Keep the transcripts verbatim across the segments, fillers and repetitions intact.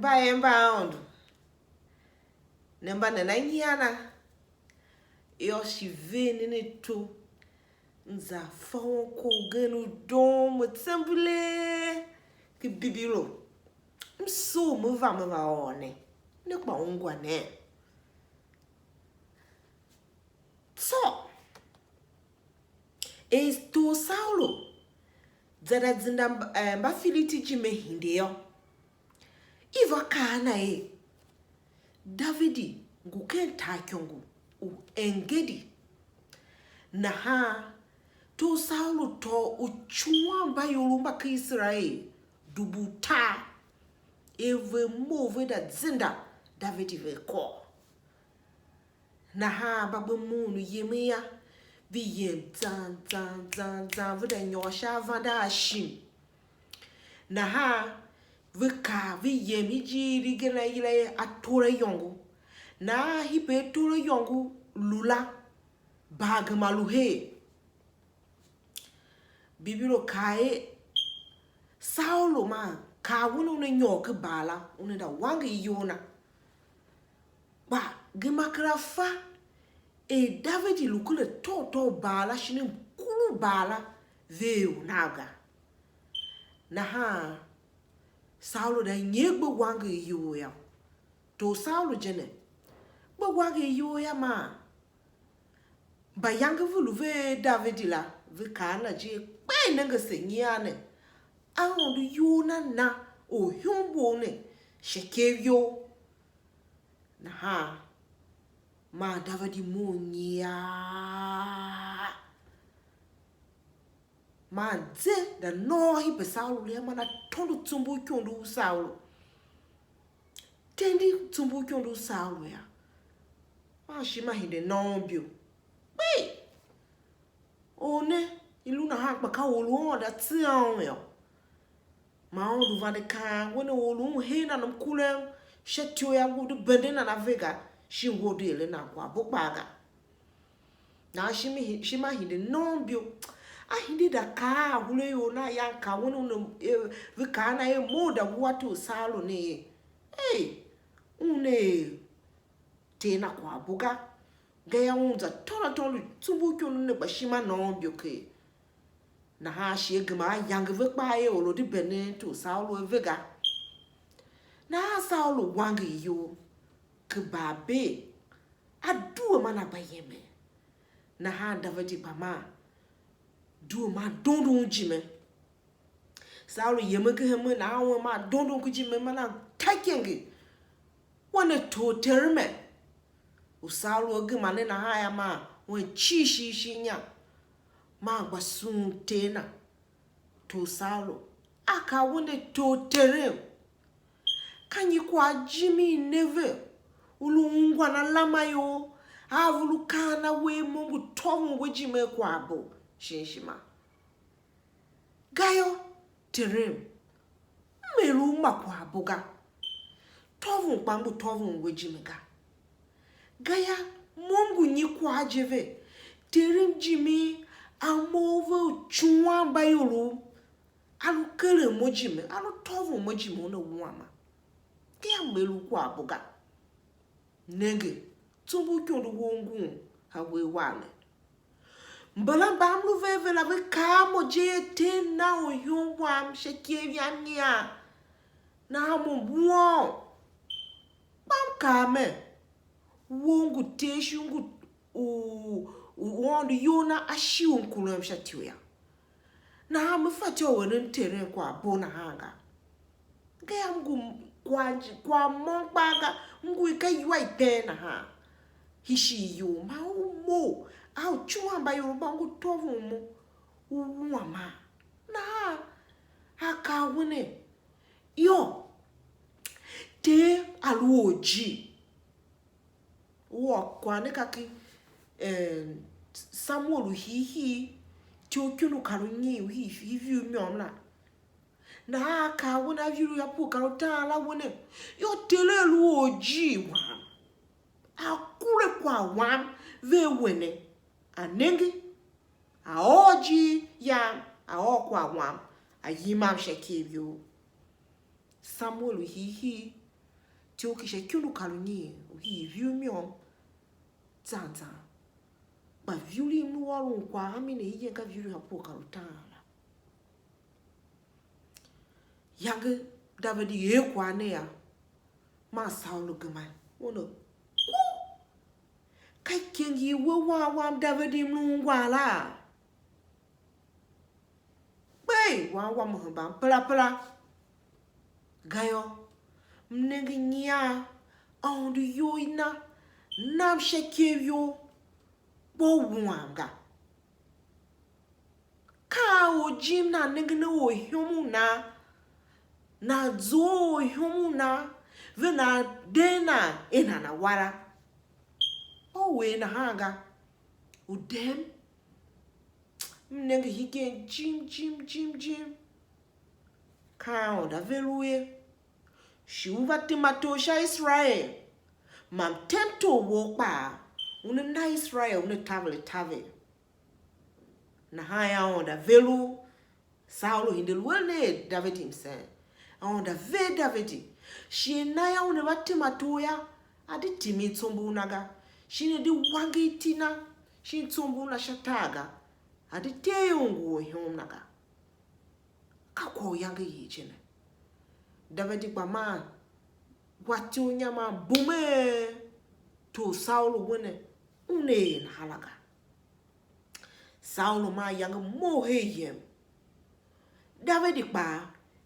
Mba er mba Aôndo, ne mba nana nyian a? Yô, shi ver nen ato, m za fa un kwagh ugen u doom, me tsembelee ken Bibilo. M sugh, me va, me va ôr ne, ne kpa ungwa nen. Tsô, er tor Saulo za da zenda mba, eh, Mbafilisti ijime hide yô, i va kaa a na er, Davidi ngu ken taaikôngo u Engedi. Nahan tor Saulo tôô uicuwanmbayolough mba ken Iserael dubu utar, er ve mough ve da zenda Davidi ve kôr. Nahan mba gbe mough u yemen yô, ve yem zan zan zan zan, ve da nyôr sha avanda a shim. Nahan ve kar ve yem ijiir igen, a yila er ator ayôngo. Nahan hide ator ayôngo lu la, baa gema lu her. Bibilo kaa er, Saulo maa kaa un una nyôr ken baa la, una da wanger iyol na. Kpa gema kera fa er Davidi lu ken atôatô u baa la shin mkur u baa la, ve er u nav ga. Nahan Saulo da nyer gbe wanger iyol yô. Tor Saulo je ne, gbe wanger iyol yô maa? Mbayange ve lu ve er Davidi la, ve kaa a na je, kper nenge ase nyian ne, Aôndo iyol na na orihombo ne sha ikev you. Nahan maa Davidi mough nyiaa. Man ze da nôô hide Saulo yô, man a tôndo tsumbor u ikyondogh u Saulo. Tendi tsumbor u ikyondogh u Saulo yô, man ishima hide nôôn ibyo. Kpee! Or ne, i lu nahan kpa ka or u Aôndo a tsia un yô. Man Aôndo vande kaan, we ne or u un heen nan mkurem sha ityou yô, ngu de benden nan ave ga, shin ngu de eren nan kwaghbo kpaa ga. Nahan ishima hi-, ishima hide nôôn ibyo. A hide da kaa a ahuraior na yan, ka un u ne, eh, ve kaa na er, mo u da wua tor Saulo ne ye. Ei, un ne er ter na kwaghbo ga. Gayô, un za tônôtô lu tsumbor u ikyondogh ne, kpa ishima nôôn ibyo ker. Nahan shi a gema a yange ve kpaa er or u de benden tor Saulo a ve ga. Nahan Saulo wanger iyol ken baa bee, a due man a gba yemen. Nahan Davidi kpa maa due man dondo un ijime. Saulo yemen ken hemen, nahan un maa dondo un ijime, man a ta ikenge. Wen a tor Terem. U Saulo a gema ne nahan yô, maa wen cii ishigh shin inya, maa gba sughun ter na. Tor Saulo a kaa, wen a tor Terem, ka nyi kwagh jim i ne ve, u lu ungwan alamayol a ve lu kaan a we er mo ngu tôvon we ijime a kwaghbo shin ishima? Gayô, Terem, m er u ma kwaghbo ga, tôvon kpa m ngu tôvon we ijime ga. Gayô, mo m ngu nyi kwagh je ve, Terem jimi a mough ve uicuwanmbayolough, a lu keren mo ijime, a lu tôvon mo ijime, una wua ma. Gayô, m er u kwaghbo ga. Nenge, tsumbor u ikyondogh wou ngun a we wan ne. Mbala mba m lu vea ve la, ve kaa a mo je er, Ter, na orihom wam sha ikev yam nyian. Nahan mo m wuôn. Kpa m kaa mer, wou ngu Ter, shi u ngu u, u Aôndo iyol na a shi u mkurem sha ityou yam. Nahan me fatyô u eren Terem kwaghbo nahan ga. Gayô, m ngu kwagh, kwagh môm kpaa ga, m ngu i ka iwua i been nahan. Hii shin iyol, man u mough a uicuwanmbayolough mba ngu tôvon mo, u wua ma. Nahan a kaa a we ne, yô, Ter a lu orjir. U ôr kwagh ne ka ki, eh, Samuel u hiihii, ityough ki u kar u nyiin u hiihii, viu môm la. Nahan a kaa a we ne, a viru yô, pue kar utaan la we ne, yô, Ter a lu orjir wam, a kure kwagh wam vea we ne, a nenge, a ôr ijir yam, a ôr kwagh wam, a yimam sha ikev you. Samuel u hiihii, Ityough ki sha ikundu kar unyiin, u hii viu môm zan zan. Kpa viu i m lu ôron kwagh a mi ne, hegen ka viu i Hapu kar utaan la. Yange Davidi er kwagh ne yô, man Saulo gema un a ku. Ka ikenge i we wan wam Davidi m lu ungwan la? Kpei, wan wam u hemban perapera ga yô, m nenge nyian Aôndo iyol i na, nam sha ikev you, kpa u wuam ga. Ka a or jim nan nengen a orihom u nan, nan zough a orihom u nan, ve nan deen nan er nana wara. Kpa u er nahan ga, u dem. M nenge hegen jim, jim, jim, jim. Ka Aôndo a ve lu ye. Shi u va tema tor sha Iserael, man mtem tor wou kpaa, una na Iserael, una taver ataver. Nahan Aôndo a ver u Saulo hide lu eren er Davidi msen. Aôndo a ver Davidi, shi a na yô, una va tema tor yô, a di timi tsombor na ga, shin a di wanger iti na, shin tsombor na sha tar ga, a di tee un ngu orihom na ga. Ka kwagh u iyange yii je ne. Davidi kpa maa wa ityough inya maa bum er tor Saulo we ne una er nahan la ga. Saulo maa yange mough her yem. Davidi kpaa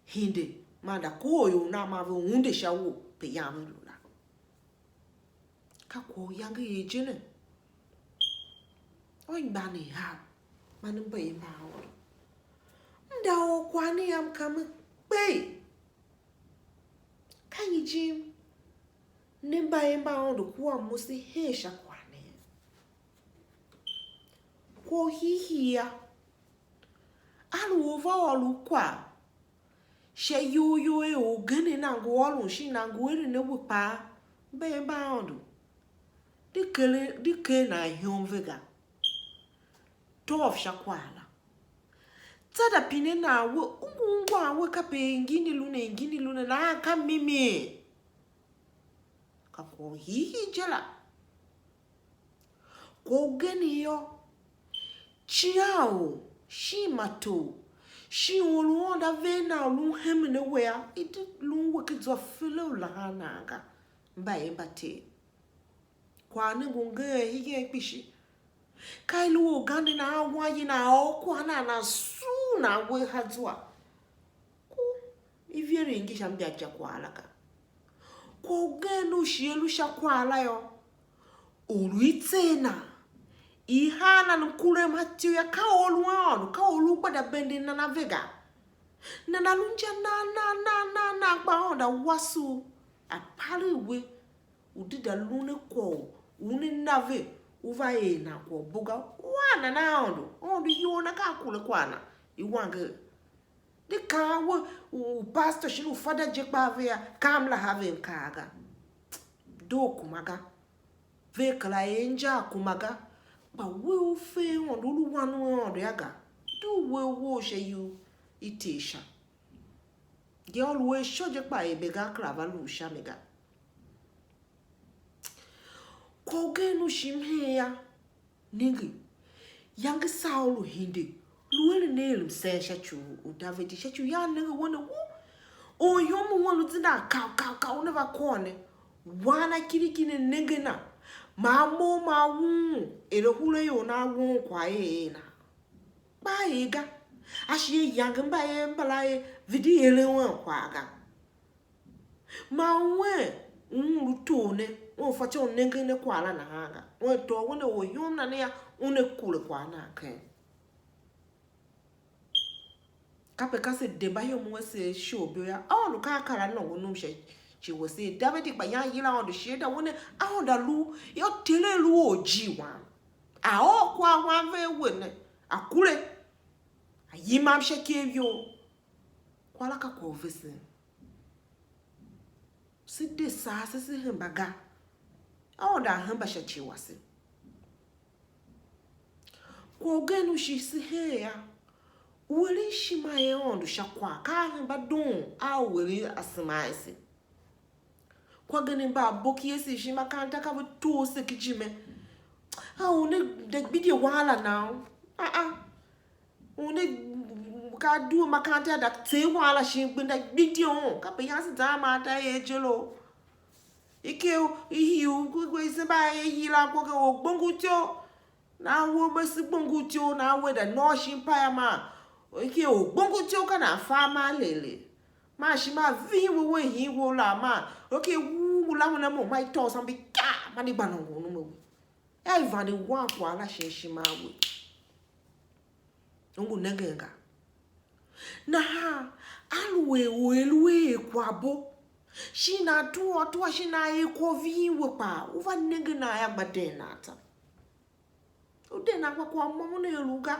hide maa da kohol ior nav maa ve unde sha uwo pe yan ve lu la. Ka kwagh u iyange i je ne. Anmgbianev av man mbayev mba Aôndo, m da or kwagh ne yam, ka me kpee. Ka nyi jim ne mbayev mba Aôndo kua mo se her sha kwagh ne? Kwagh u hiihii a, a lu u va ôr u kwagh sha iyol you er orgen nan ngu ôron shin nan ngu eren a we kpaa, mbayev mba Aôndo, di keren, di ker nan ihom ve ga. Tôv sha kwagh la. Tsô da pine nan we, u ngu ungwan we kape er ngindi lu ne, ngindi lu ne, nahan ka mimi? Ka kwagh u hiihii je la. Kwagh ugen yô, cian u shin ma tor, shin or u Aôndo a ver nan u lun hemen a we a, i di lun we ken zwa fele u lahan nan ga, mbayev mba Ter. Kwagh ne ngu ngeen hegen kpishi. Ka i lu organde nan a wanye nan a ôr kwagh nan nan suur nan we ha zwa. Ku iveren ngi sha mbainjakwagh la ga. Kwagh ugen u shi a lu sha kwagh la yô, or u i tser nan, i haa nan mkurem atyo yô, ka or u Aôndo, ka or u gbenda benden nan a ve ga. Nana lu inja nan nan nan nan nan, kpa Aôndo a wase u, a paren we, u de da lun a kwagh u una na ve, u va er nan kwaghbo ga. Wan nan Aôndo, Aôndo iyol na ka a kure kwagh na, i wanger. De kaan we, u, u pastor shin u fada je kpa vea, ka mla ha ven kaa ga. Doo kuma ga. Ve kera er inja kuma ga. Kpa we u fe Aôndo, u lu wan u Aôndo yô ga, dugh we u wou sha iyol i Ter sha. Ngi ôr lu a sho je, kpa er be ga kera va lu sha mi ga. Kwagh ugen u shim hen yô, nenge, yange Saulo hide, lu eren er msen sha ci u Davidi, sha ci u yan nenge wene wu, or yom u wen lu zindan kav kav kav, una va kôr ne, wan a kiriki ne nenge na, ma a mough ma a wuun, er a hura ior na a won kwagh er er na. Kpa a er ga, a shi a yange mbayev mbala er ve di eren un kwagh ga. Man wen u un lu tor ne, un fatyô u nengen ne kwagh la nahan ga. Wen tôô wen a or ihom na ne yô, una kure kwagh nan keng. Kape ka se de mbaihomov asev shighe u yô, Aôndo ka a kar a nôngo nom sha ci wase. Davidi kpa yan yila Aôndo shi a da wen, Aôndo a lu yô, Ter a lu orjir wam. A ôr kwagh wam vea we ne, a kure, a yimam sha ikev you. Kwagh la ka kwagh u vesen. Se de saa se, se hemba ga. Aôndo a hemba sha ci wase. Kwagh ugen u shi se heen yô, u eren ishima i Aôndo sha kwagh, ka a hemba doon a u eren asema ase. Kwa gen mba aboki ese shin makaranta ka ve too se ki ijime. A u ne de gbidye wahala now. A a. U ne ka due makaranta da tse wahala shin gbenda gbidye on. Ka pe yanse zan ma ta e je lo. Ike u i hiu ku ku i se ba e yila ko ke o gbongo tyo. Na wo be se gbongo tyo na we da nôô shin pa ya ma. Ike o gbongo tyo ka na fa ma lele. Ma shi ma vin we we hin wo la ma. Oke wu ngu la mo na mo ma i tôô sambe ka ma ni gba nôngo nu mo we. Ya i vande wan kwagh la shin ishima a we. U ngu nengen ga. Nahan aluer u er u er kwaghbo, shin nan tua tua, shin nan er kwagh u vihin we kpaa, u va nenge nan yô, gba den nan tsô. U de nan kpa kwagh môm una er u ga,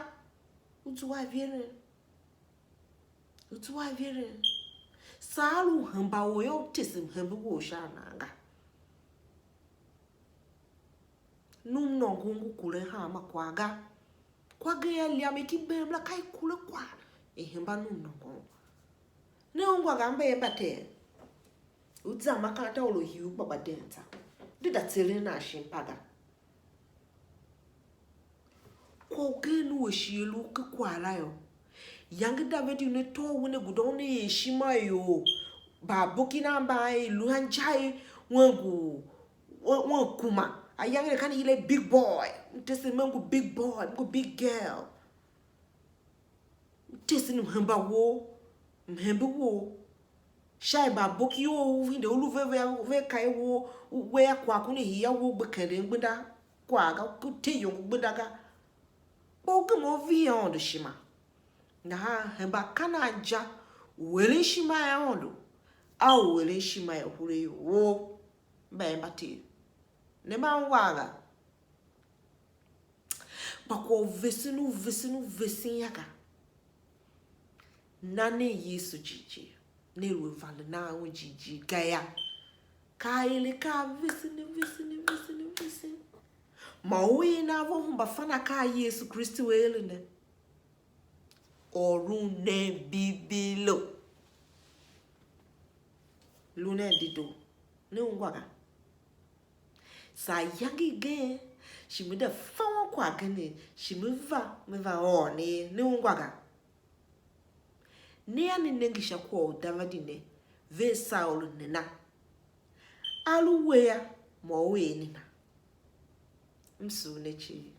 u zua iveren. U zua iveren. Saa lu hemba u yô, u tese mhembe wou sha a nan ga. Num nôngo ngu kuren hanma kwagh ga. Kwa gen a liam i ki bem la, ka i kure kwagh, i hemba num nôngo. Ne ungwa ga, mba er mba ter. U za makaranta u lu hii u gba gbaden tsô. De da tseren nan shin pa ga. Kwagh ugen u a shi a lu ken kwagh la yô, yange Davidi una tôô wene guda una er ishima ior, baaboki na mba i lu anjai, wen ngu, wen, wen kuma. Ayange ne ka ne yila big boy. M tese me ngu big boy, m ngu big girl. M tese mhemba wou, mhembe wou. Sha er baaboki ou u hinde u lu ve, ve, ve ka i wou, u we a kwagh ku ne hii a wou gbe kenden gbenda kwagh ga, ku te iyongo gbenda ga. Kpa u gema u vihi Aôndo ishima. Nahan hemba ka nan ja u eren ishima i Aôndo, a u eren ishima i ahuregh wou. Mba er mba Ter. Ne mba ungwa ga. Kpa kwagh u vesen u vesen u vesen ya ga. Na nen Yesu jighjigh, ne lu a vande nan un jighjigh ga yô. Ka a ere ka a vesen, vesen, vesen, vesen. Ma u er nan va hemba fan akaa a Yesu Kristu a ere ne. Or lu nen bibi lo. Lu nen dedoo. Ne ungwa ga. Saa iyange igen, shi me de fa un kwagh gen, shi me va, me va ôr ne, ne ungwa ga. Ne a ne nenge sha kwagh u Davidi ne, ve Saulu nena? A lu we yô, mo u er nena? M sugh ne cii.